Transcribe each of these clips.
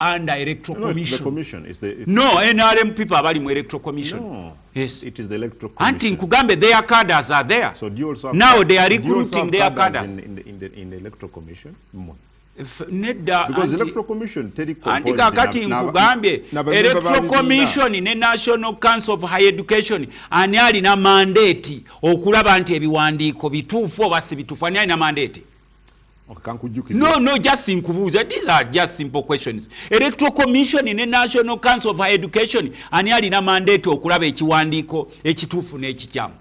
Under Electoral No, it's the Commission. Commission. No, NRM people abali mu Electoral Commission. No. Yes. It is the Electoral Commission. Anti nkugambe, their cadres are there. So do you also have Now they are do you also recruiting have their cadres cadres. in the Electoral Commission? Mmwe. Nedda. Because the Electoral Commission teri Anti composed kakati nkugambye, n'abamemba Electoral ba bibiina. Commission ne National Council of Higher Education, ani alina mandate okulaba nti ebiwandiiko bituufu oba si bituufu? Ani alina mandate? Okay, kankujjukirize. No, just nkubuuza. These are just simple questions. Electoral Commission ne National Council of Higher Education, ani alina mandate okulaba ekiwandiiko ekituufu n'ekikyamu?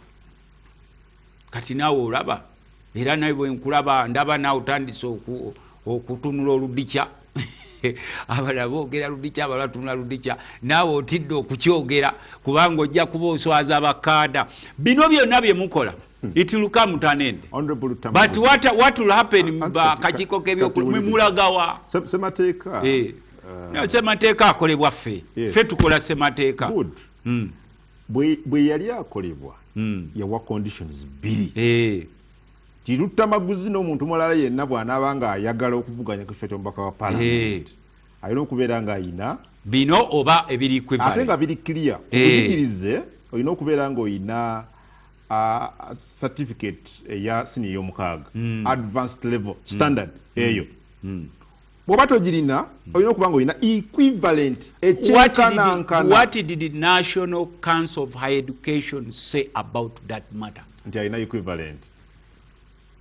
Kati naawe olaba, era nawe bwe nkulaba, ndaba naawe otandise okutunula oludikya. Abalala boogera ludikya, abalala batunula ludikya. Naawe otidde okukyogera kubanga ojja kuba oswaza bakaada. Bino byonna bye mukola, it will come to an end. Honorable But Tamaguzi. what will happen? Anti Kakiiko kati k'ebyokulu wuliriza. Mulagawa? Semateeka. No, semateeka akolebwa ffe. Ffe tukola semateeka. Good. Bwe yali akolebwa, yawa conditions bbiri. Kirutamaguzi n'omuntu mulala yenna bw'anaaba ng'ayagala okuvuganya ku kifo ky'omubaka wa Parliament, alina okubeera ng'ayina bino oba ebiri ate equivalent. Nga biri clear. Obuyigirize, olina okubeera ng'olina certificate eya siniya ey'omukaaga, advanced level standard eyo. Bw'oba togirina, olina okuba ng'olina equivalent ekyenkanankana. What did the National Council of Higher Education say about that matter? Nti alina equivalent.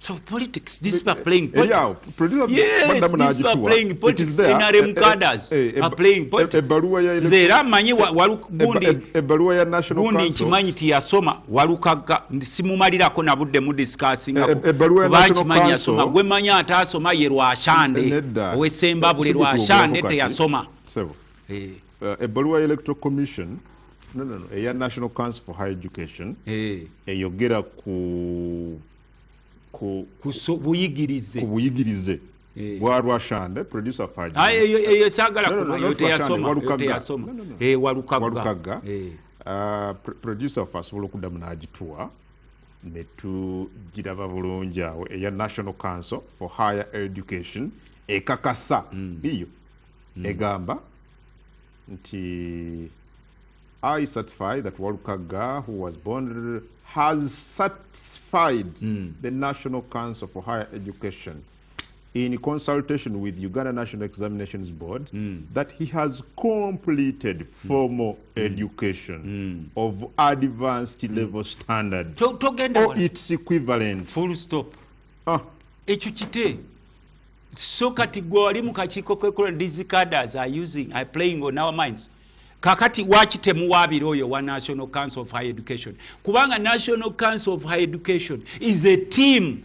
So politics, these are playing Eri awo, politics. Producer Yes, baddamu these are n'agituwa. playing It is politics. there. NRM cadres are playing politics. Ebbaluwa ya Nze era mmanyi gundi ebbaluwa ya National gundi Council nkimanyi tiyasoma. Walukagga simumalirako na budde mudiscussingako, Ebbaluwa ya kuba National nkimanyi Council yasoma. Gwe manyi ataasoma ye Rwashande Nedda. ow'Essembabule. Si gwe Rwashande twogerako kati. teyasoma. Sebo. Ebbaluwa ya Electoral Commission, no, eya National Council for Higher Education eyogera ku Ku buyigirize. Ku buyigirize bwa Rwashande, producer Faji. Ah, eyo saagala No, kumanya, not eyo teyasoma, Rwashande, eyo Walukagga. teyasoma. No. Walukagga. Walukagga. Producer waffe asobola okuddamu n'agituwa ne tugiraba bulungi awo. Eya National Council for Higher Education ekakasa iyo egamba nti, "I certify that Walukagga, who was born, has satisfied the National Council for Higher Education in consultation with Uganda National Examinations Board that he has completed formal education of advanced level standard Togenda or wala. its equivalent." Full stop. Ah, Ekyo kite. So kati gwe wali mu kakiiko k'ekola, these cadres are playing on our minds. Kakati waki temuwaabira oyo wa National Council of Higher Education? Kubanga National Council of Higher Education is a team,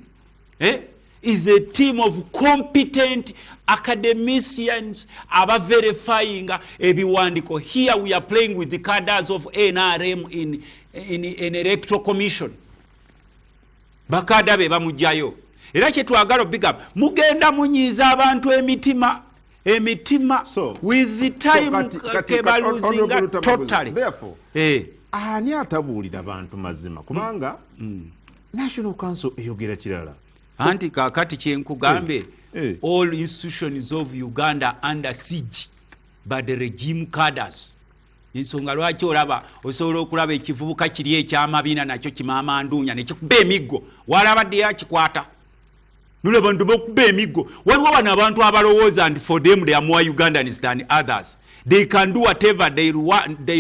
eh? Is a team of competent academicians abaverifyinga ebiwandiiko. Here we are playing with the cadres of NRM in Electoral Commission. Bakada be bamugjayo. Era kyetwagala obigamba, mugenda munyiiza abantu emitima, emitima. With the time So kati, kebaluzinga Honorable Lutamaguzi, totally. Therefore, ani atabuulira bantu mazima? Kubanga National Council eyogera kirala. Anti kakati kyenkugambe, all institutions of Uganda under siege by the regime cadres. Ensonga lwaki olaba osobola okulaba ekivubuka kiri ekyamabina nakyo kimamandunya nekikuba emiggo, walabadde yakikwata nolaba nti bakuba emiggo. Waliwo bano abantu abalowooza nti for them they are more Ugandans than others, they can do whatever they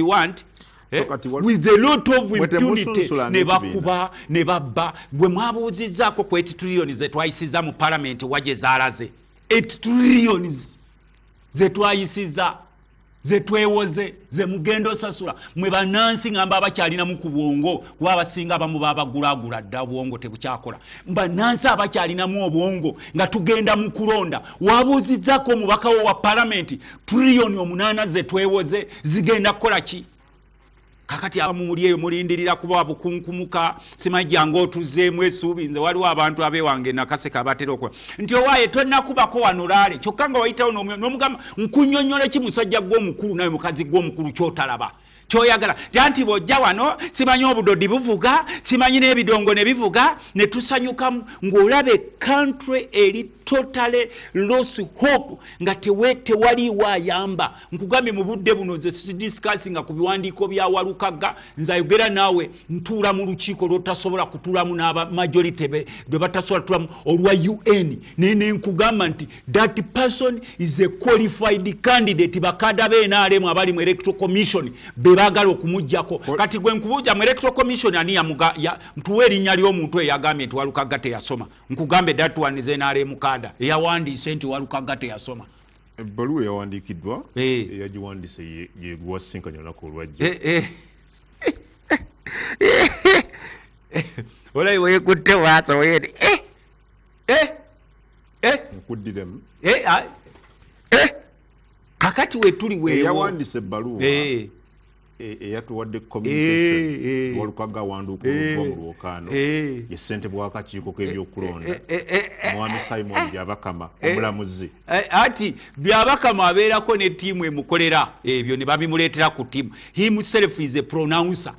want, So kati with a lot of Mwe impunity. temusunsula Ne n'ekibiina. bakuba ne babba. Gwe mwabuuzizzaako ku 8 trillion zetwayisizza mu palamenti, wa gye zaalaze? 8 trillions zetwayisizza, zetwewoze, ze mugenda osasula mwe bannansi. Ngamba abakyalinamu ku bwongo, kuba abasinga abamu babagulagula dda, obwongo tebukyakola. Bannansi abakyalinamu obwongo, nga tugenda mu kulonda, wabuuzizzaako omubaka wo wa palamenti triliyoni 8 zetwewoze zigenda kukola ki? Kakati abamuli eyo mulindirira kuba bukunkumuka, simanyi jangu otuzeemu essuubi. Nze waliwo abantu abewange Nakaseka abatera okuba nti owaaye tonnakubako wano laale, kyokka nga wayitawo n'omugamba, nkunnyonnyola ki musajja gw'omukulu nawe mukazi gw'omukulu kyotalaba? Kyoyagala nti bw'ojja wano simanyi obudodi buvuga, simanyi n'ebidongo ne bivuga, ne tusanyukamu ng'olaba country eri totally lost hope, nga tewaliiwo ayamba. Nkugambye mu budde buno nze sidiscussinga ku biwandiiko bya Walukagga. Nze ayogera naawe ntuula mu lukiiko lw'otasobola kutuulamu n'aba majority lwe batasobola kutuulamu olwa UN, naye ne nkugamba nti that person is a qualified candidate. Bakada b'NRM abali mu Electoral Commission be baagala okumugjako. Kati gwe nkubuuza, mu Electoral Commission ani ntuwa erinnya ly'omuntu eyagambye nti Walukagga teyasoma? Nkugambe, that one is NRM cadre eyawandiise nti Walukagga teyasoma. Ebbaluwa eyawandiikiddwa, eyagiwandiise ye gwasinkanye olunaku olwajja. Olayi weekutte waaso weeri. Nkuddiremu. Kakati wetuli weewo. Eyawandiise ebbaluwa eyatuwadde communication Walukagga awanduuka oluva mu lwokaano ye ssentebe w'akakiiko k'ebyokulonda, Mwami Simon Byabakama, omulamuzi. Ati Byabakama abeerako ne ttiimu emukolera ebyo ne babimuleetera ku ttiimu. Himself is a pronouncer.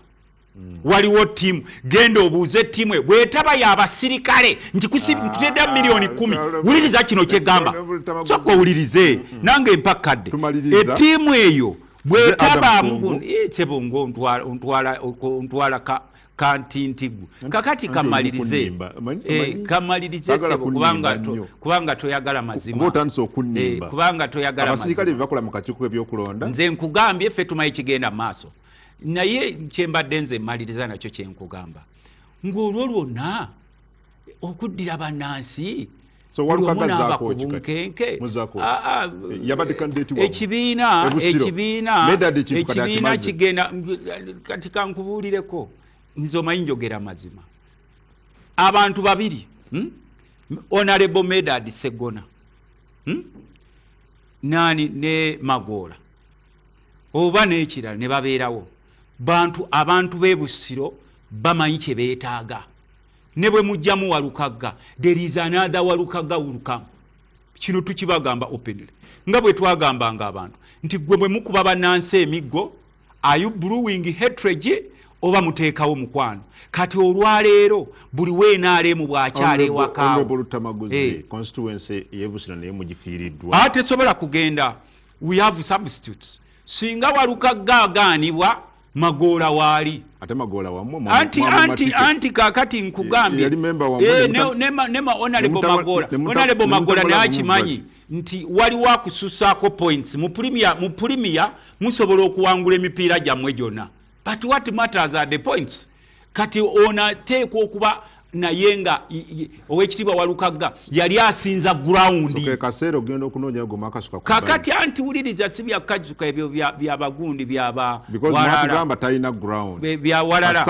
Waliwo ttiimu, genda obuuze ttiimu eyo bwetaba y'abasirikale nti nkutedda 10,000,000. Wuliriza kino kyegamba, sooka owulirize nange mpakkadde. Ettiimu eyo bwetabaamu sebo ontwala kantintigu. Kakati kamalirize, kamalirize sebo, kubanga toyagala mazima, kubanga toyagala abasirikale bebakola mu kakiiko k'ebyokulonda. Nze nkugambye ffe tumanyi kigenda maaso, naye kyembadde nze mmaliriza nakyo kyenkugamba ng'olwo lwonna okuddira bannansi. So Walukagga zaako ki? Yabadde candidate wammwe. Ekibiina ekibiina kigenda. Kati kankubuulireko, nze omanyi njogera mazima. Abantu babiri, Honorable Medard Sseggona nani ne Magoola oba n'ekirala ne babeerawo, bantu abantu b'e Busiro bamanyi kye beetaaga. Ne bwe mujjamu Walukagga, there is another Walukagga will come. Kino tukibagamba openly, nga bwe twagambanga abantu nti gwe bwe mukuba bannansi emiggo, are you brewing hatred oba muteekawo mukwano? Kati olwaleero buli w'NRM bw'akyala ewakaawo. Honorable Lutamaguzi, constituency y'e Busiro naye mugifiiriddwa. Ate tesobola kugenda, we have substitutes. Singa Walukagga agaanibwa, Magoola waali. Ate Magoola wammwe. Anti anti anti kakati nkugambye nema Honorable Magoola, Honorable Magoola naye akimanyi nti waliwo akususaako points mu premier. Mu premier musobola okuwangula emipiira gyammwe gyonna, but what matters are the points. Kati ono ateekwa okuba naye nga owekitiibwa Walukagga yali asinza ground. So kaseera ogenda okunoonya goma akasuka. Kakati anti wuliriza, si byakkazuka ebyo byabagundi byaba Because mwatugamba talina ground. Bya walala.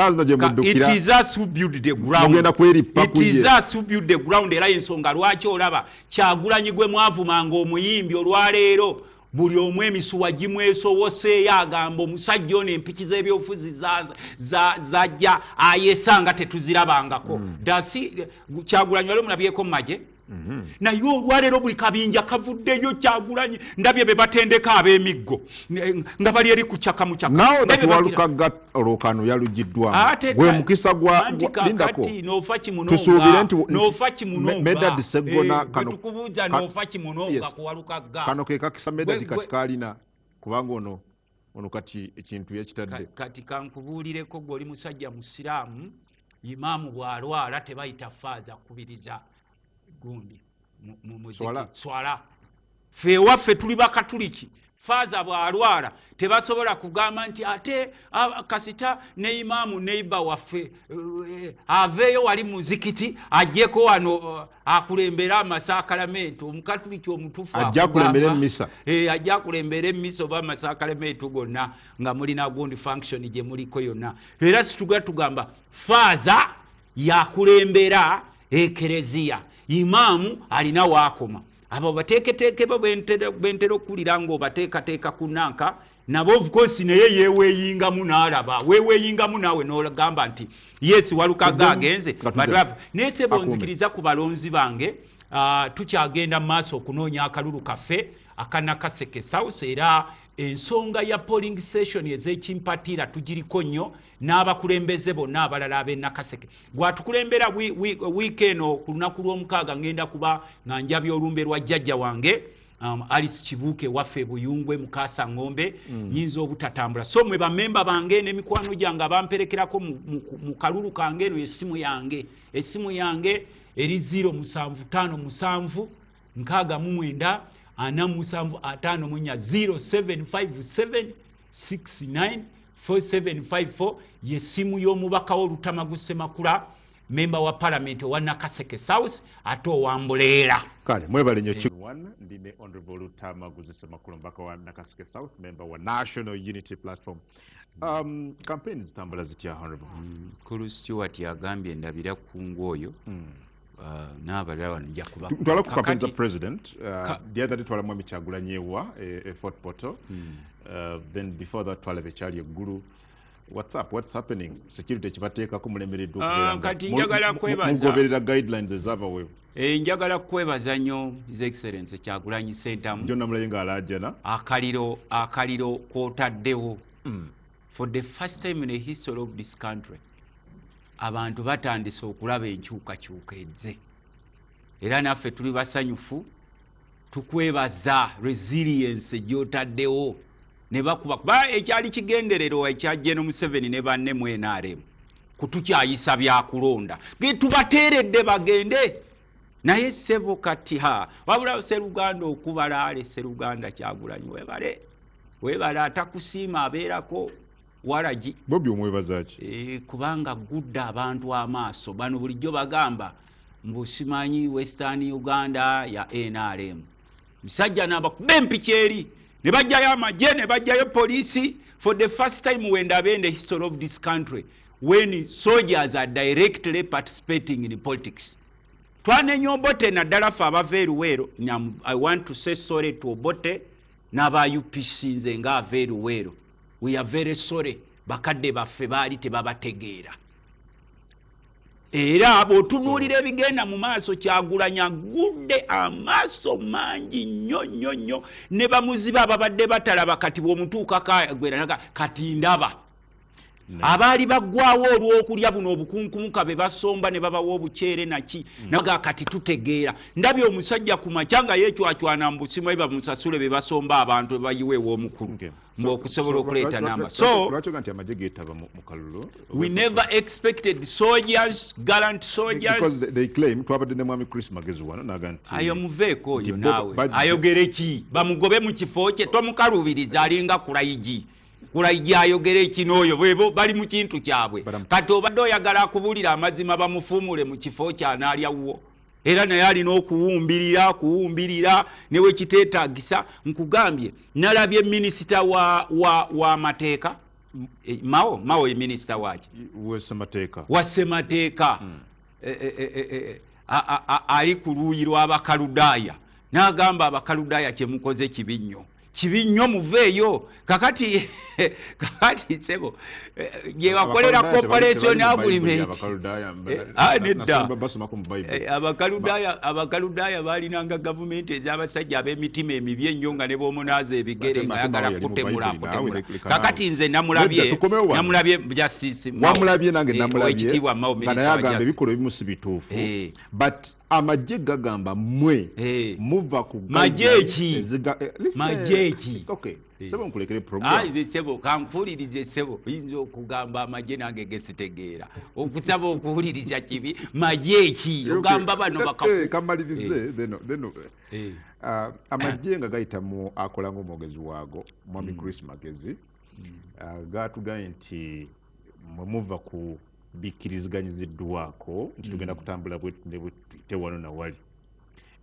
It is us who build the ground. Mugenda kwerippa ku. It is us who build the ground. Era ensonga lwaki olaba Kyagulanyi gwe mwavumanga omuyimbi, olwaleero buli omu emisuwa gimwesowoseeyo, agamba omusajja ono empiki z'ebyobufuzi zajja ayesanga tetuzirabangako. Dasi Kyagulanyi wali omulabyeko mu magye? Naye olwaleero buli kabinja kavuddeyo Kyagulanyi. Ndabye be batendeka ab'emiggo nga bali eri kucaka mucaka. Nawe that Walukagga olwokano yalugiddwamu, gwe mukisa gwa lindako. Nofa kimunonga, nofa kimunonga. Medard Sseggona kano tukubuuza, nofa kimunonga ku Walukagga? Kano ke kakisa Medard kati kalina, kubanga ono kati ekintu yakitadde. Kati kankubuulireko, gwe oli musajja musiraamu, imaamu bw'alwala tebayita faaza kubiriza gundi mu muziki swala. Ffe ewaffe tuli bakatuliki, faaza bw'alwala tebasobola kugamba nti ate kasita ne imaamu neiba waffe aveeyo wali muzikiti ajjeko wano akulembere amasaakalamento. Omukatuliki omutuufu ajja akulembere emmisa. Ajja akulembere emmisa oba amasaakalamento gonna nga mulina gundi function gye muliko yonna. Era situga tugamba faaza yakulembera ekereziya, imaamu alina waakoma. Abo bateeketeeke bo bentera okuwulira ng'obateekateeka ku nanka nabo, of course naye yeeweeyingamu n'alaba weeweeyingamu naawe n'ogamba nti yes, Walukagga agenze. Naye sebo nzikiriza ku balonzi bange, tukyagenda mu maaso okunoonya akalulu kaffe. aka Nakaseke South. Era ensonga ya polling station ez'ekimpatiira tugiriko nnyo n'abakulembeze bonna abalala ab'e Nakaseke. Bw'atukulembera wiiki eno ku lunaku lw'omukaaga ngenda kuba nga njabya olumbe lwa jjajja wange Alice Kibuuke waffe Buyungwe Mukasa Ng'ombe. Nyinza obutatambula, so mwe bamemba bange n'emikwano gyange abamperekerako mu kalulu kange, eno essimu yange, essimu yange eri 0757 69 47 54, 0757 69 4754 yesimu y'omubaka w'Olutamagu Ssemakula, memba wa palamenti owa Nakaseke South ate owambuleera. Kale mwebale nnyo. One, ndi ne Honorable Lutamaguzi Ssemakula, omubaka wa Nakaseke South, member wa National Unity Platform. Campaign zitambula zitya, Honorable? Mukulu Stewart yagambye ndabira kungu oyo n'abalala wano nja kuba Twala ku campaign za president. The other day twala Mwami Kyagulanyi ewa e Fort Portal. Then before that twalaba ekyali eggulu. What's up? What's happening? Security kibateekako mulemereddwa okubeera nga Kati njagala kwebaza. Mugoberera guidelines ezaabaweebwa. Njagala kwebaza nnyo His Excellence Kyagulanyi Ssentamu. Jjo namulaye ng'alaajana. Akaliro kwotaddewo, for the first time in the history of this country abantu batandise okulaba enkyukakyuka ezze, era naffe tuli basanyufu. Tukwebaza resilience gy'otaddewo ne bakuba, kuba ekyali kigendererwa ekya Gen Museveni ne banne mu NRM kutukyayisa byakulonda, ge tubateeredde bagende naye ssebo. Kati ha wabula Seruganda okubala ale Seruganda Kyagulanyi, webale, webale, atakusiima abeerako waragi. Bobi omwebaza ki? Kubanga gudde abantu amaaso. Bano bulijjo bagamba mbu simanyi Western Uganda ya NRM, musajja n'abakuba empiki eri ne bajjayo amagye ne bajjayo poliisi. For the first time wendaba in the history of this country when soldiers are directly participating in politics. Twanenya Obote, naddala ffe abava eruweero. I want to say sorry to Obote n'aba UPC. Nze ngaava eruweero, we are very sorry, bakadde baffe baali tebabategeera. Era bw'otunuulira ebigenda mu maaso, Kyagulanyi agudde amaaso mangi nnyo nnyo nnyo ne bamuziba ababadde batalaba. Kati bw'omutuukako agweranaga kati ndaba abaali baggwawo olw'okulya buno obukunkumuka be basomba ne babawa obukyere naki naga kati tutegeera. Ndabye omusajja ku makya nga yeecwacwana mbusimu bamusasule be basomba abantu bayiwe ew'omukulu mbu okusobola okuleeta namba. So lwaki oga nti amagye geetaba mu kalulu? We never expected soldiers, gallant soldiers. Because they claim, twabadde ne Mwami Chris Magezi wano naga nti Ayo muveeko oyo nti bo naawe. Ayogere ki? Bamugobe mu kifo kye, tomukalubiriza, alinga Kulayigi. Kulayigi ayogere ki n'oyo? Bwebo bali mu kintu kyabwe. Kati obadde oyagala akubuulira amazima, bamufuumule mu kifo kyanaalyawo, era naye alina okuwumbirira kuwumbirira newe kiteetagisa. Nkugambye nalabye minisita wa mateeka. Mao ye minisita waki? Wesemateeka. Wa ssemateeka. Ali ku luuyi lw'abakaludaaya n'agamba abakaludaaya kyemukoze kibi nnyo, kibi nnyo, muveeyo. Kakati sebo gye bakolera Abakaludaaya cooperation tebali mu Bayibuli, agreement. Abakaludaaya Nedda. basomako mu Bayibuli. Abakaludaaya baalinanga gavumenti ez'abasajja ab'emitima emibi ennyo nga ne bw'omunaaza ebigere Ate nga Mao ayagala yali mu kutemula Bayibuli naawe, akutemula. leka Kakati naawe. nze namulabye. Nedda, tukomewo wano. Namulabye Justice Mao. Wamulabye nange namulabye Owekitiibwa Mao, nga minisita naye wa agamba Justice. ebikolwa ebimu si bituufu. But amagye gagamba mmwe muva ku Magye guidelines ki? Listen. Magye ki? Okay. Sebo nkulekere program. Ayi sebo, kankuwulirize sebo, oyinza okugamba amagye nange gesitegeera, okusaba okuwuliriza kibi. Magye ki? Okay. Ogamba bano Kamalirize, then, amagye nga gayita mu akola ng'omwogezi waago Mwami Chris Magezi, gatugambye nti mwe muva ku bikkiriziganyiziddwako nti tugenda kutambula ne bwetuyite wano nawali.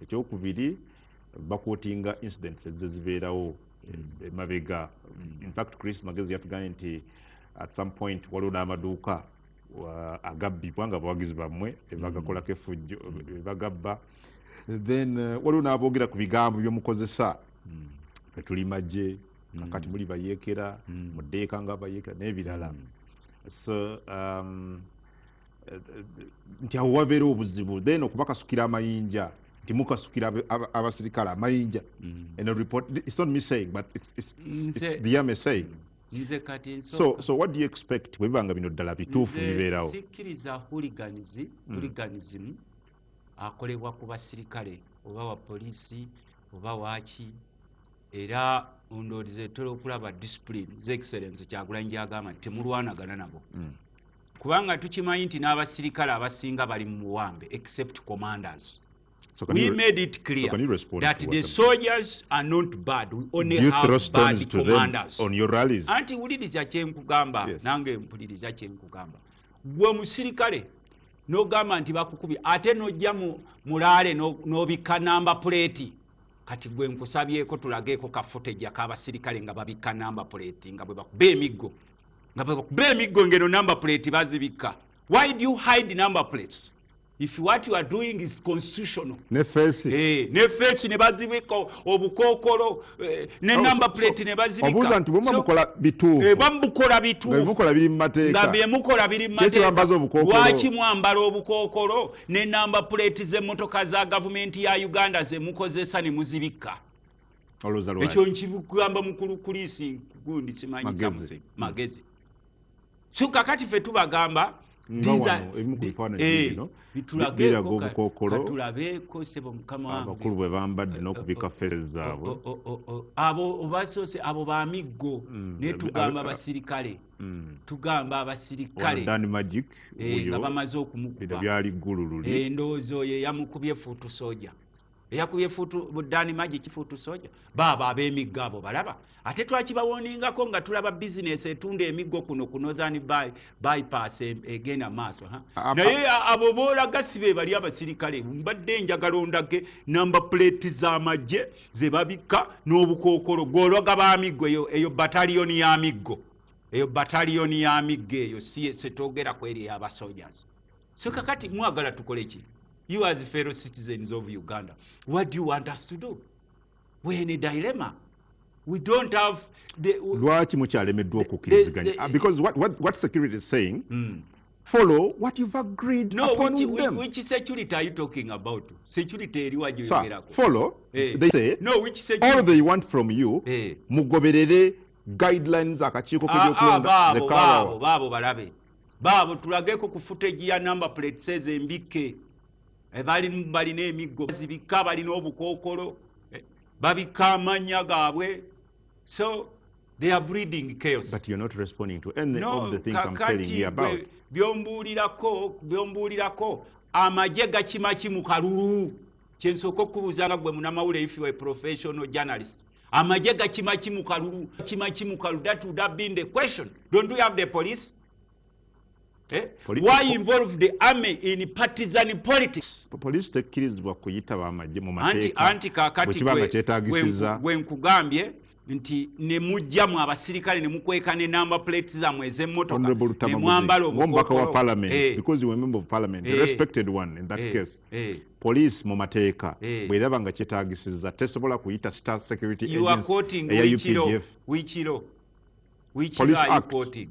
Ekyokubiri, baquotinga incidents ezze zibeerawo emabega. In fact Chris Magezi yatugambye nti at some point waliwo n'amaduuka agabbibwa nga abawagizi bammwe bagakolako effujjo bagabba. Then waliwo n'aboogera ku bigambo byomukozesa, fe tuli magye, kakati muli bayeekera, muddeeka nga bayeekera n'ebirala. So nti awo wabeera obuzibu, then okubakasukira amayinja Timukasukira abasirikale amayinja. And a report, it's not me saying, but it's the army saying. Nze kati So what do you expect? Bwebanga bino ddala bituufu bibeerawo. Sikkiriza hooliganism akolebwa ku basirikale oba wa poliisi oba waaki, era ndowooza etera okulaba discipline His Excellence Kyagulanyi gy'agamba nti temulwanagana nabo. Kubanga tukimanyi nti n'abasirikale abasinga bali mu buwambe except commanders. So we made it clear that the soldiers are not bad. We only have bad commanders. On your rallies. Anti wuliriza kye nkugamba, nange mpuliriza kye nkugamba. Gwe musirikale n'ogamba nti bakukubye ate n'ojja mu mulaale n'obikka number plate. Kati gwe nkusabyeko tulageeko ka footage ak'abasirikale nga babikka number plate nga bwe bakuba emiggo. Nga bwe bakuba emiggo ng'eno number plate bazibikka. Why do you hide number plates? If what you are doing is constitutional. Ne face. Ne face ne bazibika obukookolo, ne number plate ne bazibika. Obuuza nti bwe mukola bituufu. Bamukola bituufu. Nga mukola biri mu mateeka. Nga bye mukola biri mu mateeka. Lwaki mwambala obukookolo ne number plate z'emmotoka za gavumenti ya Uganda ze mukozesa ne muzibika? Olowooza lwaki? Ekyo nkikugamba mukulu Kulisi gundi simanyi Magezi. So kakati ffe tubagamba katulabeeko sebo mukama wange abakulu bwe bambadde n'okubika feesi zaabwe abo basoose abo ba miggo naye tugamba abasirikale tugamba abasirikale Dan Magic nga bamaze okumukuba byali ggulu luli endowooza oyo eyamukubye foot soldier eyakubye foot Dan Magic foot soldier baaba ab'emiggo abo balaba ate twakibawoningako nga tulaba bizinesi etunda emiggo kuno ku Northern Bypass egenda maaso. Naye abo boolaga si be bali abasirikale. Mbadde njagala ondage number plate z'amagye ze babikka n'obukookolo gw'olwaga ba miggo eyo bataliyoni ya miggo eyo bataliyoni ya miggo eyo si setogera ku eri aba soldiers. So kakati mwagala tukole ki? You as fellow citizens of Uganda, what do you want us to do? We're in a dilemma. We don't have the... Lwaki mukyalemeddwa okukkiriziganya? Because what security is saying, follow what you've agreed upon with them. Which security are you talking about? Security eriwa gyoyogerako. Follow, they say, no, which security? All they want from you, mugoberere guidelines akakiiko k'ebyokulonda. Baabo balabe. Baabo tulageko ku footage ya number plate says embikke. Balina emiggo bazibikka, balina obukookolo, babikka amannya gaabwe. So they are breeding chaos. But you're not responding to any of the things I'm telling you about. Byombuulirako amagye gakima ki mu kalulu? Kye nsooka okubuuza nga gwe munnamawulire, if you are a professional journalist. Amagye gakima ki mu kalulu? Kima ki mu kalulu? That would have been the question. Don't we have the police? Why involve the army in partisan politics? Police tekkirizibwa kuyitaba amagye mu mateeka. Anti kakati gwe nkugambye nti ne mujjamu abasirikale ne mukweka ne number plates zammwe ez'emmotoka ne mwambala obukookolo wa parliament, because you were a member of parliament, the respected one in that case. Police mu mateeka bw'eraba nga kyetaagisiza tesobola kuyita state security agency. You are quoting which law? Which law are you quoting?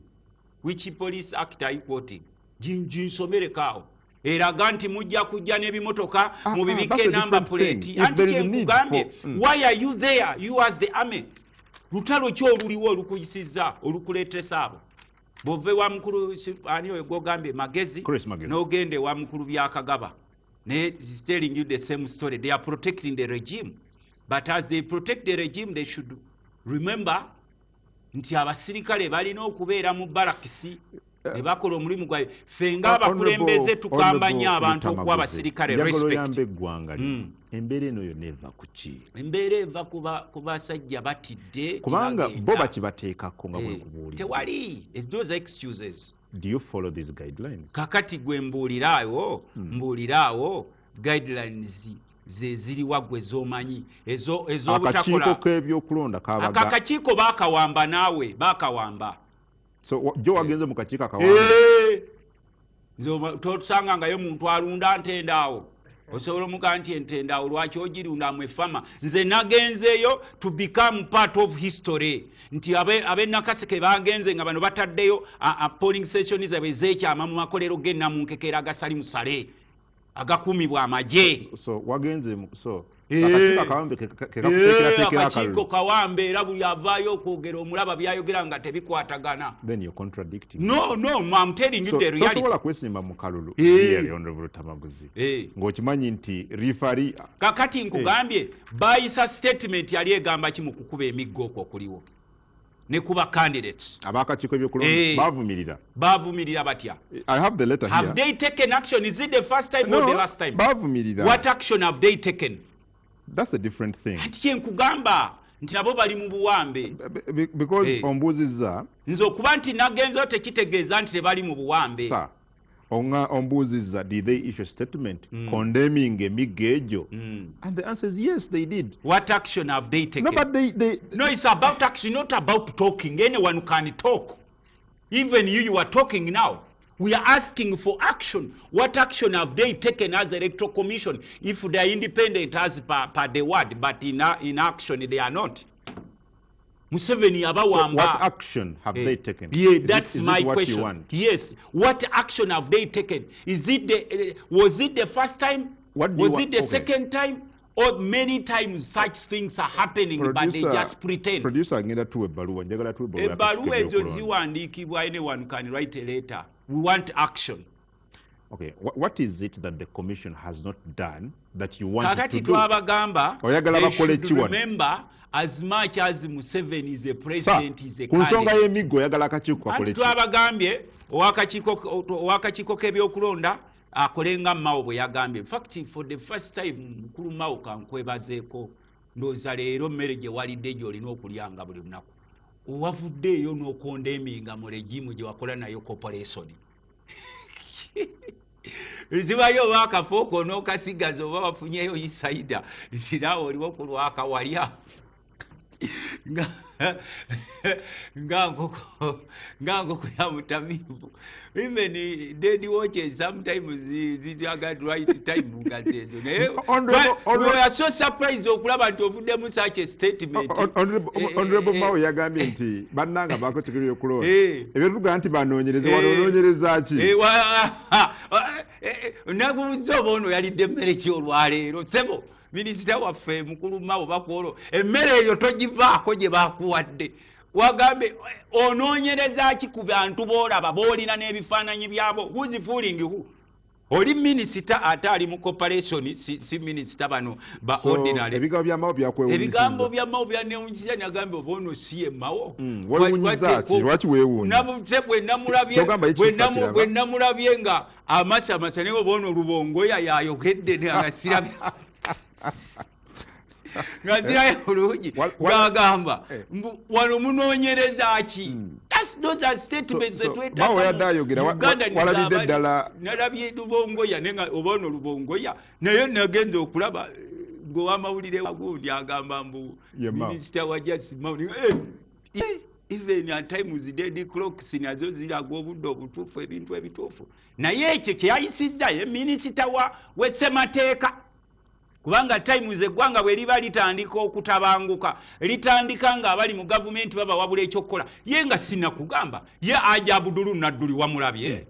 Which police act are you quoting? Jinsomereko awo eraga nti mujja kujja n'ebimotoka mubibike number plate. Anti nkugambye, why are you there? You as the army. Lutalo ki oluliwo olukuyisizza olukuleetesa abo? Bw'ova ewa mukulu ani oyo gw'ogambye Magezi n'ogenda ewa mukulu Byakagaba, naye is telling you the same story. They are protecting the regime, but as they protect the regime they should remember nti abasirikale balina okubeera mu barakisi ne bakola omulimu gwabwe. Ffe ng'abakulembeze tukamba nnyo abantu okuwa abasirikale respect. Eggwanga embeera eno yonna eva ku ki? Embeera eva ku basajja batidde, kubanga bo bakibateekako nga bwekubuulira. Tewali those excuses. Do you follow these guidelines? Kakati gwe mbuuliraawo guidelines ze ziriwa gwe z'omanyi ez'obutakola. Akakiiko k'ebyokulonda kabaga. Akakiiko baakawamba naawe baakawamba. So jo wagenze mu kakiiko akawamba. Nze totusangangayo muntu alunda ntende awo. Osobola omugaa nti entende awo lwaki ogirunda mwefama. Nze nagenzeeyo to become part of history. Nti ab'e Nakaseke bagenze nga bano bataddeyo polling station zaabwe ez'ekyama mu makolero g'e Namunkekera agasali musale. Agakuumibwa amagye. So wagenze so akakiiko akawambe kekakuteekerateekera akalulu. Akakiiko kawambe era buli avaayo okwogera omulaba byayogera nga tebikwatagana. Then you're contradicting. No, I'm telling you the reality. Tosobola kwesimba mu kalulu really, Honorable Lutamaguzi, ng'okimanyi nti referee. Kakati nkugambye bayisa statement yali egamba ki mu kukuba emiggo okwo okuliwo ne kuba candidates abakakiiko ebyokulonda bavumirira. Bavumirira batya? I have the letter here. Have they taken action? Is it the first time or the last time? Bavumirira. What action have they taken? That's a different thing. Ati kyenkugamba nti nabo bali mu buwambe. Because ombuuzizza nze okuba nti nagenzeyo tekitegeeza nti tebali mu buwambe. Sir, ombuuzizza, did they issue a statement condemning emiggo egyo? And the answer is yes, they did. What action have they taken? No, but they No, it's about action, not about talking. Anyone can talk. Even you are talking now. We are asking for action. What action have they taken as Electoral Commission? If they are independent as per the word, but in action they are not. Museveni abawamba. So what action have they taken? Yeah, that's my question. Yes. What action have they taken? Is it the was it the first time? Was it the second time? Or many times such things are happening, but they just pretend. Producer, ngenda tuwe ebbaluwa. Njagala tuwe ebbaluwa. Ebbaluwa ezo ziwandiikibwa, anyone can write a letter. We want action. Okay, what is it that the commission has not done that you want it to do? Twabagamba, they should remember, as much as Museveni is a president, is a candidate. Ku nsonga y'emiggo oyagala akakiiko kakole ki? Twabagambye ow'akakiiko k'ebyokulonda akole nga Mao bwe yagambye. In fact, for the first time, mukulu Mao kankwebazeeko, ndowooza leero mmere gye walidde gy'olina okulyanga buli lunaku. Owavuddeeyo n'okondeminga mu regimu gye wakola nayo corporation. Zibayo oba akafooko n'okasigaza oba wafunyeyo insider, naawe oliwo ku lwakawalya nga nkoko ya mutamiivu. Even dead watches sometimes ziraga right time nga zezo. Naye we are so surprised okulaba nti ovuddemu such a statement. Honorable Mao yagambye nti bannanga baakakiiko k'ebyokulonda ebyo nti banoonyereze, wanoonyereza ki? Nabuuza oba ono yalidde emmere ki olwaleero? Ssebo minisita waffe mukulu Mao bakwolo emmere eyo togivaako gye bakuwadde. Wagambe onoonyereza ki ku bantu b'olaba b'olina n'ebifaananyi byabo? Who's fooling who? Oli minisita ate ali mu corporation, si minisita bano ba ordinary. Ebigambo bya Mao byakwewuunyisizza. Ebigambo bya Mao byanneewuunyisizza, nagambye oba ono si ye Mao. Wewuunyizza ki? Lwaki weewuunya? Bwe namulabye nga amasamasa naye oba ono Lubongoya yayogedde nga sirabye. Nga nzirayo bulungi ng'agamba wano munoonyereza ki? Those are statements Mao yadde ayogera, walabidde ddala. Nalabye Lubongoya naye nga oba ono Lubongoya, naye nagenze okulaba ng'owamawulire gundi agamba mbu minisita wa Justice Mao. Even at times dead clocks nazo ziraga obudde obutuufu, ebintu ebituufu. Naye ekyo kye yayisizza ye minisita w'essemateeka. Kubanga times eggwanga bwe liba litandika okutabanguka, litandika nga abali mu gavumenti babawabula ekyokukola. Ye nga sinnakugamba, ye Haji Abdul Nadduli wamulabye.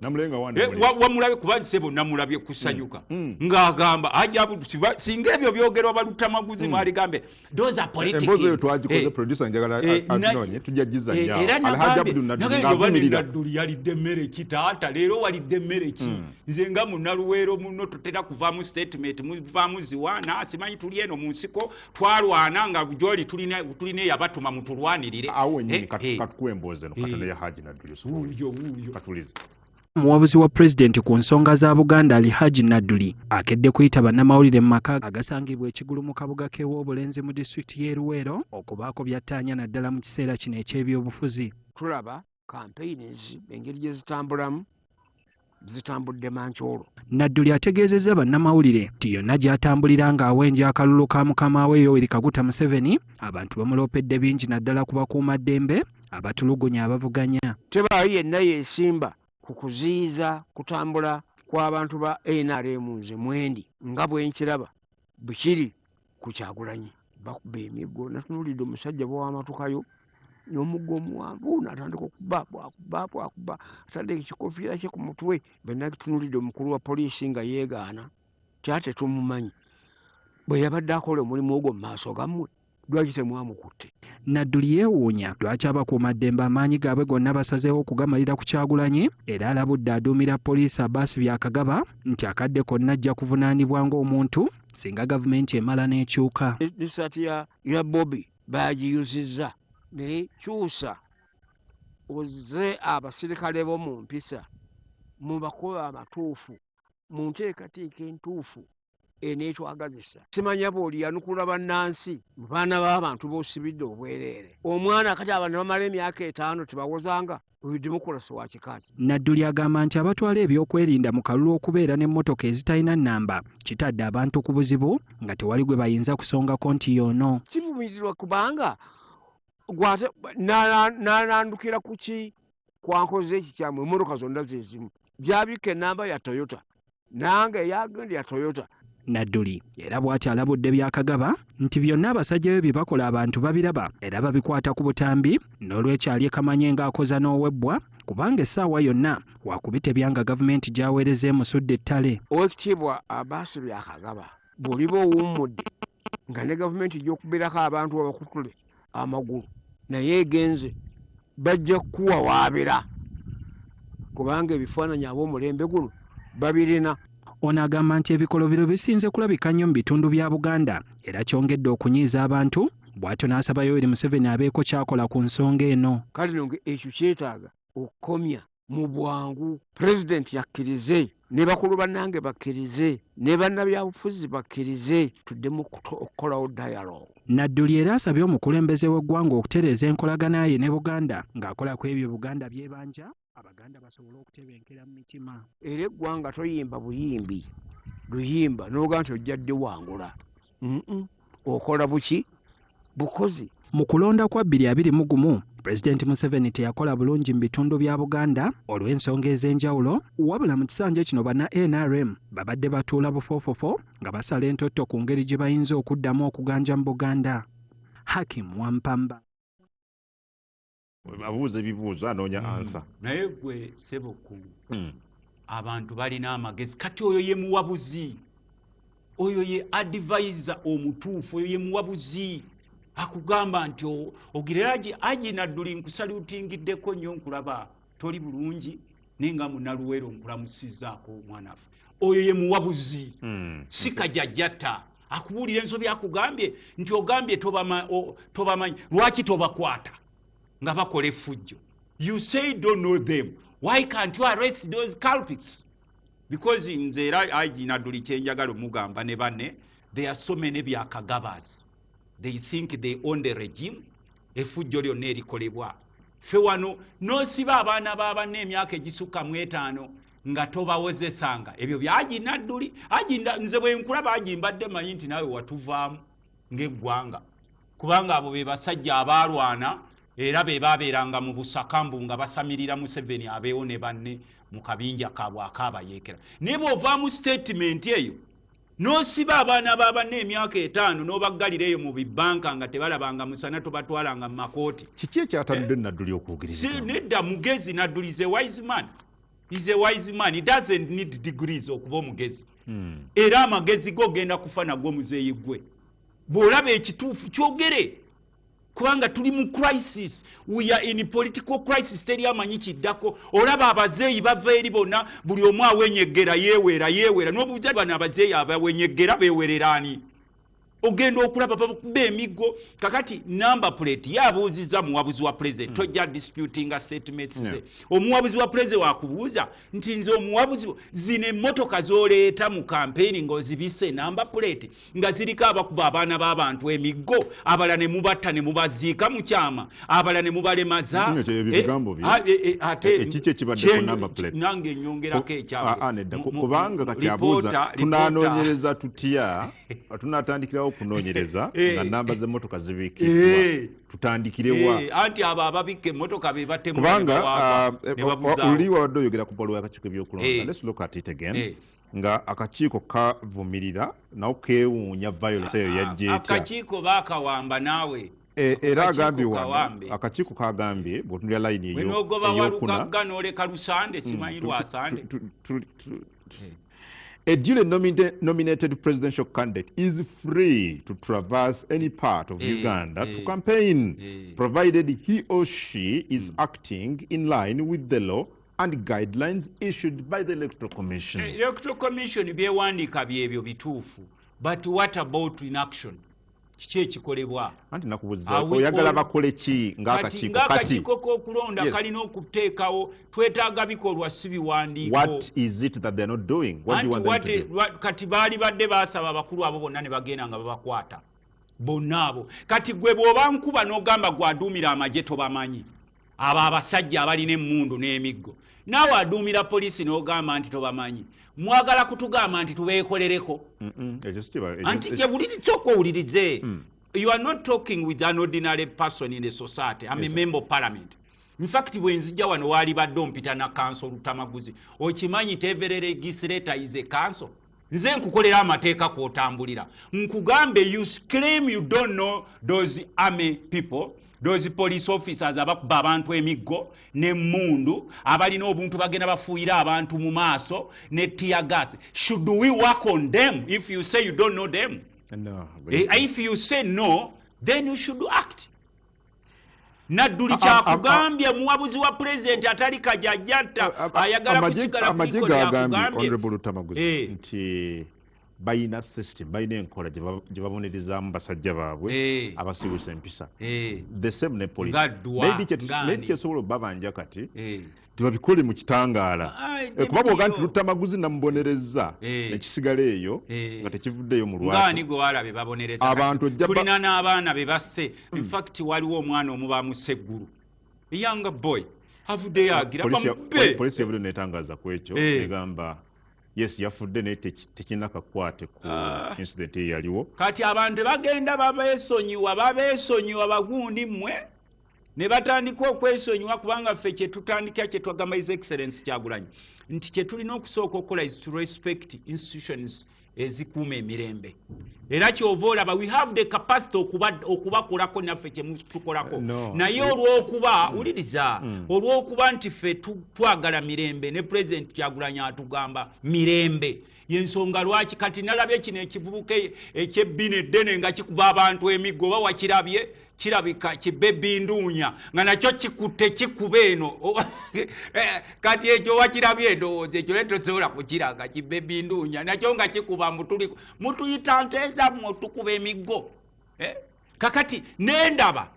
Wamulabye kuba ssebo namulabye kusanyuka. Ng'agamba Haji Abdul, singa ebyo byogerwa Balutamaguzi mwaligambe. Those are politics. Emboozi eyo twagikoze, producer njagala aginoonye, tujja gizannyaawo. Alhaji Abdul Nadduli ng'avumirira. Nadduli yalidde mmere ki taata, leero walidde mmere ki? Nze nga munnaluweero munno totera kuvaamu statement, muvaamu ziwaana. Simanyi tuli eno mu nsiko twalwana nga gy'oli tulina eyabatuma mutulwanirire. Awo wennyini katukuwe emboozi eno katono ya Haji Nadduli. Wuuyo. Katulize. Omuwabuzi wa pulezidenti ku nsonga za Buganda Alhaji Nadduli akedde kuyita bannamawulire mu maka agasangibwa Ekigulu mu kabuga k'Ewobulenzi mu disitulikiti y'e Luweero okubaako by'attaanya naddala mu kiseera kino eky'ebyobufuzi. Tulaba campaigns engeri gye zitambulamu zitambudde mankyolo. Nadduli ategeezezza bannamawulire nti yonna gy'atambulira ng'awenja akalulu ka mukama we Yoweri Kaguta Museveni, abantu bamuloopedde bingi naddala ku bakuumaddembe abatulugunya abavuganya. Tebaayo yenna yeesimba ku kuziyiza kutambula kw'abantu ba NRM nze mwendi nga bwe nkiraba bukiri ku Kyagulanyi. Bakuba emiggo, natunuulidde omusajja bw'awamatukayo n'omuggo omuwanvu n'atandika okuba bwakuba atadde ekikofiira kye ku mutwe. Bwe natunuulidde omukulu wa poliisi nga yeegaana Tyate tumumanyi bwe yabadde akola omulimu ogwo mu maaso gammwe, lwaki temwamukutte? Nadduli yeewuunya lwaki abakuumaddembe amaanyi gaabwe gonna basazeewo okugamalira ku Kyagulanyi, era alabudde aduumira poliisi Abbas Byakagaba nti akadde konna ajja kuvunaanibwa ng'omuntu singa gavumenti emala n'ekyuka. N'essaati ya Bobi baagiyuzizza, naye kyusa ozze abasirikale bo mu mpisa, mu makubo amatuufu, mu nteekateeka entuufu eneetwagazisa. Simanya bw'oli yanukula bannansi mu baana b'abantu b'osibidde obwereere. Omwana kati abantu bamala emyaka 5 tebawozanga oyo demokulasi wa kika ki? Nadduli agamba nti abatwala ebyokwerinda mu kalulu okubeera n'emmotoka ezitalina nnamba kitadde abantu ku buzibu nga tewali gwe bayinza kusongako nti y'ono. Kivumirirwa kubanga gwate n'alandukira ku ki kwankoze ekikyamu, emmotoka zonna ze zimu. Gyabikka ennamba ya Toyota, nange eyagenda ya Toyota. Nadduli era bw'ati alabudde Byakagaba nti byonna abasajja be bye bakola abantu babiraba era babikwata ku butambi, n'olwekyo alye kamanye ng'akoza n'owebbwa kubanga essaawa yonna wakubitebya nga gavumenti gy'aweereza emusudde ettale. Oweekitiibwa Abbas Byakagaba, bw'oliba owummudde nga ne gavumenti gy'okubeerako abantu abakutule amagulu naye egenze, bajja kukuwawaabira kubanga ebifaananyi ab'omulembe guno babirina. Ono agamba nti ebikolobero bisinze kulabika nnyo mu bitundu bya Buganda era kyongedde okunyiiza abantu, bw'atyo n'asaba Yoweri Museveni abeeko ky'akola ku nsonga eno. Kale nno ekyo kyetaaga okukomya mu bwangu. Pulezidenti yakkirize, ne bakulu bannange bakkirize, ne bannabyabufuzi bakkirize, tuddemu okukolawo dialogue. Nadduli era asabye omukulembeze w'eggwanga okutereeza enkolagana ye ne Buganda ng'akola ku ebyo Buganda by'ebanja, Abaganda basobole okutebenkera mu mitima. Era eggwanga toyimba buyimbi luyimba n'ogaa nti ojja ddiwangula. Okola buki bukozi. Mu kulonda kwa 2021, Pulezidenti Museveni teyakola bulungi mu bitundu bya Buganda olw'ensonga ez'enjawulo, wabula mu kisanja kino banna NRM babadde batuula bufoofofo nga basala entotto ku ngeri gye bayinza okuddamu okuganja mu Buganda. Hakim Wampamba. Abuuza ebibuuzo anoonya ansa. Naye gwe Ssebukulu, abantu balina amagezi. Kati oyo ye muwabuzi, oyo ye advisor omutuufu, oyo ye muwabuzi akugamba nti ogirera aji Nadduli nkusalutingiddeko nnyo, nkulaba toli bulungi naye nga munnaluweero nkulamusizzaako omwana waffe. Oyo ye muwabuzi, si kajajjata akubuulira ensobi akugambye nti ogambye tobamanyi, lwaki tobakwata nga bakola effujjo? You say don't know them, why can't you arrest those culprits? Because nze era aji Nadduli kyenjagala omugamba ne banne, there are so many Byakagabas, they think they own the regime. Effujjo lyonna erikolebwa ffe wano, n'osiba abaana ba banne emyaka egisukka mu 5 nga tobawozesanga, ebyo byaji Nadduli. Nze bwe nkulaba aji mbadde mmanyi nti naawe watuvaamu ng'eggwanga, kubanga abo be basajja abaalwana era be baabeeranga mu busakambu nga basamirira Museveni abeewo ne banne mu kabinja kaabwe akaabayeekera. Naye bw'ovaamu statement eyo n'osiba abaana ba banne emyaka 5 n'obaggalira eyo mu bibanka nga tebalabanga musana, tobatwalanga mu makooti. Kiki ekyatanudde Nadduli okwogera? Nedda, mugezi Nadduli is a wise man. He's a wise man. He doesn't need degrees okuba omugezi. Era amagezi go ogenda kufa nagwo muzeeyi gwe. Bw'olaba ekituufu kyogere, kubanga tuli mu crisis, we are in political crisis, teri amanyi kiddako. Olaba abazeeyi bava eri bonna, buli omu awenyegera yeewera yeewera, n'obuuza bano abazeeyi abawenyegera beewerera ani? Ogenda okulaba bakuba emiggo. Kakati number plate yabuuzizza muwabuzi wa president, tojja disputinga statements ze. Omuwabuzi wa president wakubuuza nti nze omuwabuzi, zino emmotoka z'oleeta mu campaign ng'ozibisse number plate nga ziriko abakuba abaana b'abantu emiggo, abalala ne mubatta ne mubaziika mu kyama, abalala ne mubalemaza. Ate kiki ekibadde ku number plate? Nange nnyongerako ekyange. Kubanga kati abuuza tunaanoonyereza tutya, tunaatandikirawo okunoonyereza nga namba z'emmotoka zibikiddwa, tutandikirewa? Anti abo ababikka emmotoka be batemu. Kubanga oli wabadde oyogera ku bbaluwa y'akakiiko ebyokulonda. Let's look at it again. Nga akakiiko kavumirira nawo keewuunya violence eyo yajja etya. Akakiiko baakawamba naawe. Era agambye wano akakiiko kagambye bw'otunulira layini ey'okuna n'oleka lusande simanyi lwasande. A duly nominated presidential candidate is free to traverse any part of Uganda to campaign, provided he or she is acting in line with the law and guidelines issued by the Electoral Commission. Electoral Commission byewandiika byebyo bituufu, but what about in action? Kiki ekikolebwa? Anti nakubuuza, oyagala bakole ki ng'akakiiko kati? Ng'akakiiko k'okulonda kalina okuteekawo, twetaaga bikolwa si biwandiiko. What is it that they're not doing? What do you want them to do? Kati baali badde baasaba abakulu abo bonna ne bagenda nga babakwata bonna abo. Kati gwe bw'oba nkuba n'ogamba gwaduumira amagye tobamanyi, abo abasajja abalina emmundu n'emiggo, naawe aduumira poliisi n'ogamba nti tobamanyi, mwagala kutugamba nti tubeekolereko? Anti kyewuliriza owulirize. You are not talking with an ordinary person in the society. I'm a member of parliament. In fact, bwe nzija wano waali badde ompita na counsel Lutamaguzi. Okimanyi nti every legislator is a counsel? Nze nkukolera amateeka kw'otambulira. Nkugambe, you claim you don't know those army people, those police officers abakuba abantu emiggo n'emmundu, abalina obuntu bagenda bafuuyira abantu mu maaso ne tear gas. Should we work on them if you say you don't know them? No. If you say no, then you should act. Nadduli kyakugambye muwabuzi wa president atali kajajjatta ayagala kusigala. Amagye gagambye, Honorable Lutamaguzi, nti bayina system, bayina enkola gye babonerezaamu basajja baabwe abasiiwuusa empisa. The same ne police. Maybe kyesobola obbabanja kati tebabikole mu kitangaala, kuba bw'oga nti Lutamaguzi namubonerezza nekisigala eyo nga tekivuddeyo mu lwatu. Ngaani gwe walabe babonereza abantu? Tulina n'abaana be basse. In fact, waliwo omwana omu bamusse eggulu, young boy avuddeyo agira bamukube. Poliisi yavuddeyo netangaza ku ekyo, egamba yes, yafudde, naye tekirina kakwate ku incident eyo yaliwo. Kati abantu bagenda babeesonyiwa, babeesonyiwa bagundi mmwe ne batandika okwesonyiwa, kubanga ffe kyetutandika kyetwagamba His Excellence Kyagulanyi nti kyetulina okusooka okukola is to respect institutions ezikuuma emirembe. Era kyova olaba we have the capacity okubakolako naffe kyemutukolako, naye olw'okuba wuliriza, olw'okuba nti ffe twagala mirembe ne President Kyagulanyi atugamba mirembe, yensonga lwaki kati nalabye kino ekivubuka ekyebbina eddene nga kikuba abantu emiggo. Oba wakirabye? Kirabika kibebinduunya nga nakyo kikutte kikuba eno. Kati ekyo wakirabye? Endowooza ekyo naye tosobola kukiraga. Kibebinduunya nakyo nga kikuba, mutuli mutuyita nteezammwe tukuba emiggo. Kakati nendaba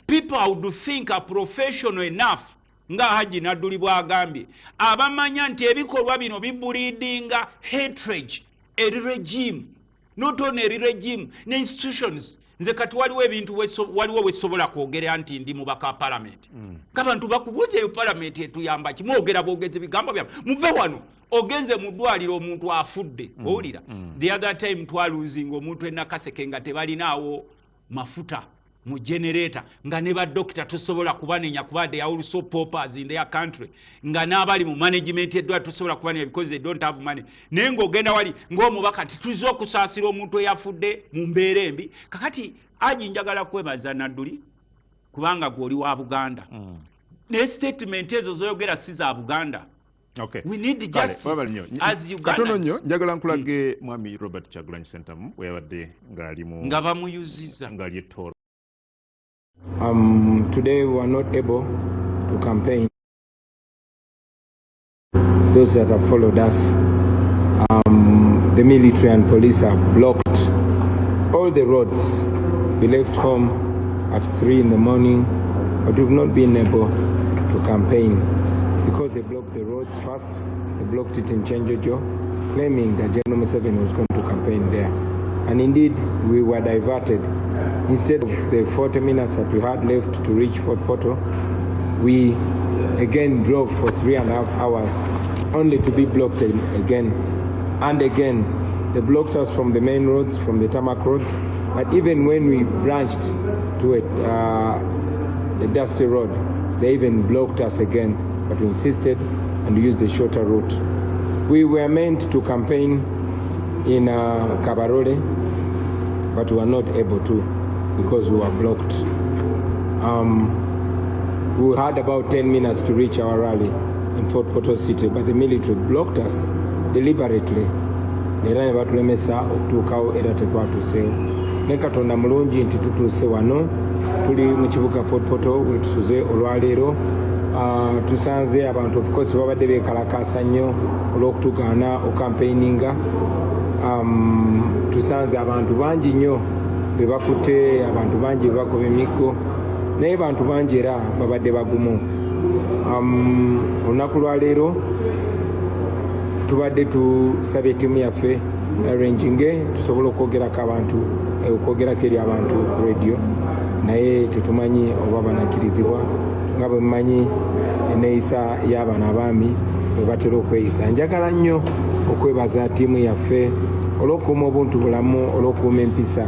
people I would think are professional enough, nga Haji Nadduli bw'agambye, abamanya nti ebikolwa bino bibreedinga hatred eri regime, not only eri regime ne institutions. Nze kati waliwo ebintu waliwo wesobola kwogera nti ndi mubaka wa parliament, kabantu bakubuuza eyo parliament etuyamba ki? Mwogera bwogezi bigambo byammwe, muve wano. Ogenze mu ddwaliro, omuntu afudde, owulira? The other time twalosinga omuntu e Nakaseke nga tebalinaawo mafuta mu generator, nga ne badokita tosobola kubanenya kuba they are also paupers in their country, nga n'abali mu management eddwaliro tosobola kubanenya because they don't have money. Naye ng'ogenda wali ng'omubaka nti tuzze okusaasira omuntu eyafudde mu mbeera embi. Kakati aji njagala kwebaza Nadduli kubanga gwe oli wa Buganda, naye statement ezo zoyogera si za Buganda. We need justice as Uganda. Katono nnyo, njagala nkulage mwami Robert Kyagulanyi Ssentamu we yabadde ng'ali mu nga bamuyuziza. Ng'ali e Tooro. Today we were not able to campaign. Those that have followed us, the military and police have blocked all the roads. We left home at 3 in the morning, but we've not been able to campaign because they blocked the roads first. They blocked it in Kyenjojo, claiming that General Museveni was going to campaign there. And indeed, we were diverted. Instead of the 40 minutes that we had left to reach Fort Portal, we again drove for 3.5 hours, only to be blocked again and again. They blocked us from the main roads, from the tarmac roads, but even when we branched to a dusty road, they even blocked us again, but we insisted and used the shorter route. We were meant to campaign in Kabarole, but we were not able to because we were blocked. We had about 10 minutes to reach our rally in Fort Portal City, but the military blocked us deliberately. Era ne batulemesa okutuukawo, era tetwatuuseewo. Ne Katonda mulungi nti tutuuse wano. Tuli mu kibuga Fort Portal wetusuze olwaleero. Tusanze abantu, of course, babadde beekalakaasa nnyo olw'okutugaana okampeininga. Tusanze abantu bangi nnyo be bakutte, abantu bangi be bakuba emiggo, naye bantu bangi era babadde bagumu. Olunaku lwaleero tubadde tusabye ttiimu yaffe arranginge tusobole okwogerako abantu, okwogerako eri abantu ku radio, naye tetumanyi oba banakkirizibwa. Nga bwe mumanyi enneeyisa y'abano abaami bwe batera okweyisa. Njagala nnyo okwebaza ttiimu yaffe olw'okukuuma obuntu bulamu, olw'okukuuma empisa.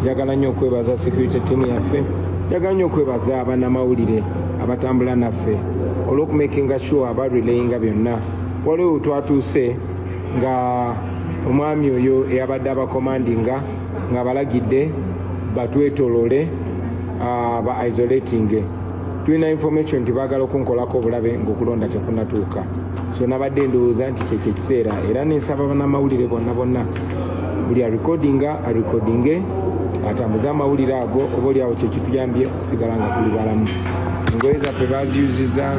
Njagala nnyo okwebaza security team yaffe. Njagala nnyo okwebaza bannamawulire abatambula naffe olw'okumakinga sure abarelayinga byonna. Waliwo twatuuse nga omwami oyo eyabadde abakomandinga ng'abalagidde batwetolole, ba isolating. Tulina information nti baagala okunkolako obulabe ng'okulonda tekunatuuka, so nabadde ndowooza nti kyekyo ekiseera, era nensaba bannamawulire bonna bonna, buli arekodinga arekodinge, atambuze amawulire ago, oba oliawo kyekituyambye okusigala nga tuli balamu. Engoye zaffe baziyuziza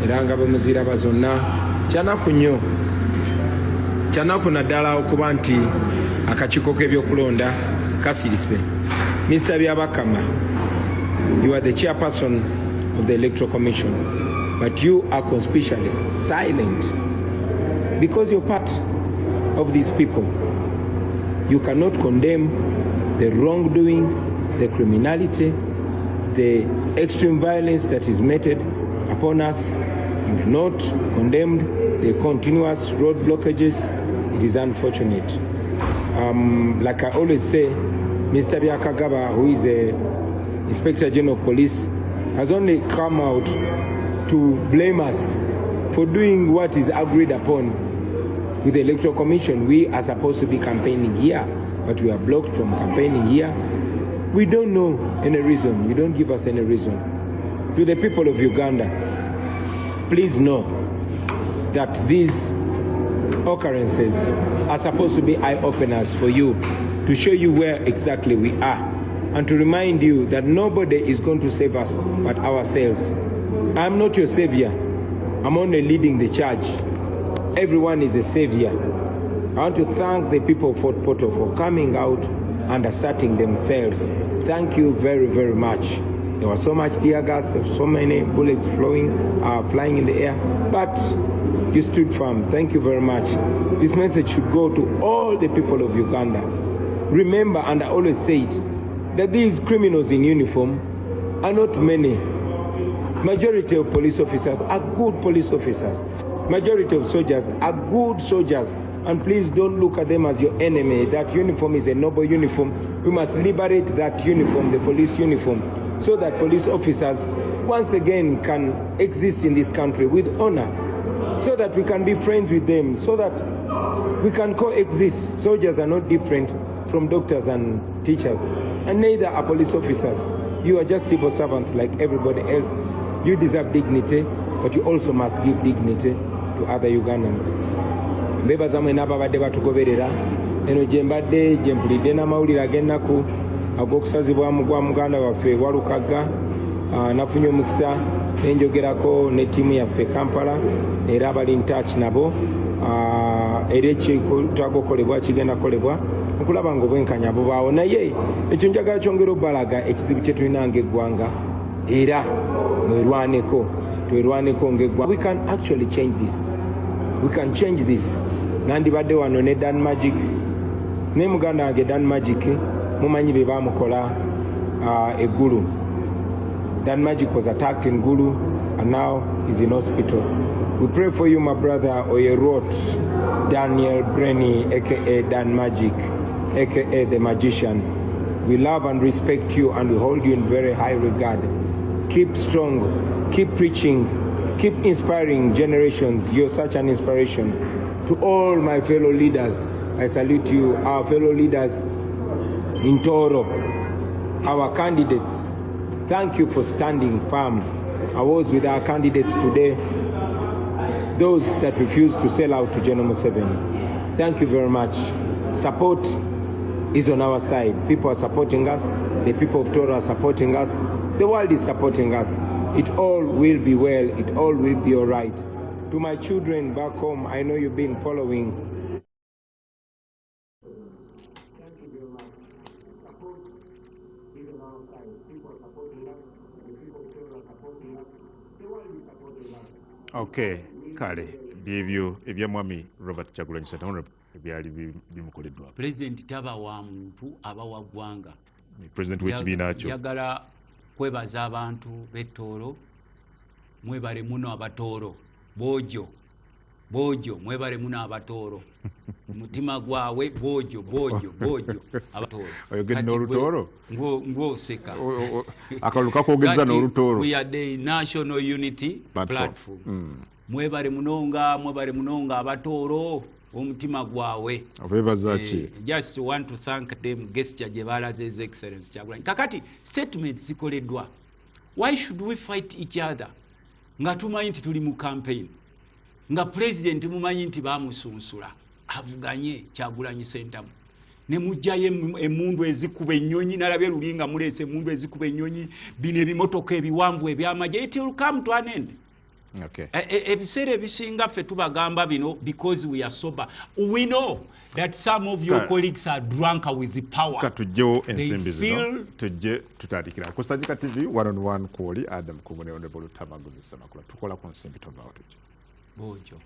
era nga bwe muziraba zonna. Kyanaku nnyo, kyanaku naddala okuba nti akakiiko k'ebyokulonda kasirise. Mr Byabakama, you are the chairperson of the Electoral Commission, but you are conspicuously silent because you're part of these people. You cannot condemn the wrongdoing, the criminality, the extreme violence that is meted upon us. You've not condemned the continuous road blockages. It is unfortunate. Like I always say, Mr. Byakagaba, who is the Inspector General of Police, has only come out to blame us for doing what is agreed upon with the Electoral Commission. We are supposed to be campaigning here, but we are blocked from campaigning here. We don't know any reason. You don't give us any reason. To the people of Uganda, please know that these occurrences are supposed to be eye-openers for you, to show you where exactly we are, and to remind you that nobody is going to save us but ourselves. I'm not your savior. I'm only leading the charge. Everyone is a savior. I want to thank the people of Fort Portal for coming out and asserting themselves. Thank you very, very much. There was so much tear gas, there were so many bullets flying in the air, but you stood firm. Thank you very much. This message should go to all the people of Uganda. Remember, and I always say it, that these criminals in uniform are not many. Majority of police officers are good police officers. Majority of soldiers are good soldiers. And please don't look at them as your enemy. That uniform is a noble uniform. We must liberate that uniform, the police uniform, so that police officers once again can exist in this country with honor, so that we can be friends with them, so that we can coexist. Soldiers are not different from doctors and teachers, and neither are police officers. You are just civil servants like everybody else. You deserve dignity, but you also must give dignity to other Ugandans. Mbebaza mwena ababadde batugoberera. Eno gye mbadde gye mpulidde n'amawulire ag'ennaku ag'okusazibwamu gwa muganda waffe Walukagga. Nafunye omukisa nenjogerako ne ttiimu yaffe Kampala, era abali in touch nabo, era ekyetaaga okukolebwa kigenda kukolebwa okulaba nga obwenkanya bubaawo. Naye ekyo njagala kyongera obbalaga ekizibu kye tulina ng'eggwanga, era mwerwaneko, twerwaneko ng'eggwanga. We can actually change this. We can change this. Nandibadde wano ne Dan Magic, ne muganda wange Dan Magic, mumanyi bye baamukola e Gulu. Dan Magic was attacked in Gulu and now is in hospital. We pray for you, my brother Oyerot Daniel Brenny, aka Dan Magic, aka the magician. We love and respect you and we hold you in very high regard. Keep strong, keep preaching, keep inspiring generations. You're such an inspiration. To all my fellow leaders, I salute you, our fellow leaders in Toro, our candidates. Thank you for standing firm. I was with our candidates today, those that refused to sell out to General Museveni. Thank you very much. Support is on our side. People are supporting us. The people of Tooro are supporting us. The world is supporting us. It all will be well. It all will be all right. To my children back home, I know you've been following. Okay, kale byebyo ebya Mwami Robert Kyagulanyi Ssentamu ebyali bimukoleddwa. Pulezidenti taba wa muntu, aba wa ggwanga. President w'ekibiina kyo. Njagala kwebaza abantu b'e Tooro. Mwebale muno Abatooro. Boojo boojo, mwebale muno Abatooro. Mutima gwawe boojo boojo boojo Abatooro. Oyogedde n'Olutooro? Ng'oseka. Akalulu kakwogezza n'Olutooro. We are the National Unity Platform. Mwebale munonga, mwebale munonga Abatooro, omutima gwawe. Obeebaza ki? Just want to thank them, gesture gye balaze His Excellence Kyagulanyi. Kakati statement zikoleddwa. Why should we fight each other nga tumanyi nti tuli mu campaign, nga president mumanyi nti bamusunsula avuganye Kyagulanyi Ssentamu, ne mujjayo emmundu ezikuba ennyonyi? Nalabye luli nga muleese emmundu ezikuba ennyonyi, bino ebimotoka ebiwanvu ebyamagye. It will come to an end. Ebiseera ebisinga ffe tubagamba bino because we are sober. We know that some of your colleagues are drunk with the power. Katujjewo ensimbi zino, tujje tutandikira ku Sanyuka TV One on One. Kwoli Adam Kungu ne Honorable Luttamaguzi Ssemakula. Tukola ku nsimbi, tovaawo, tujje. Bojo.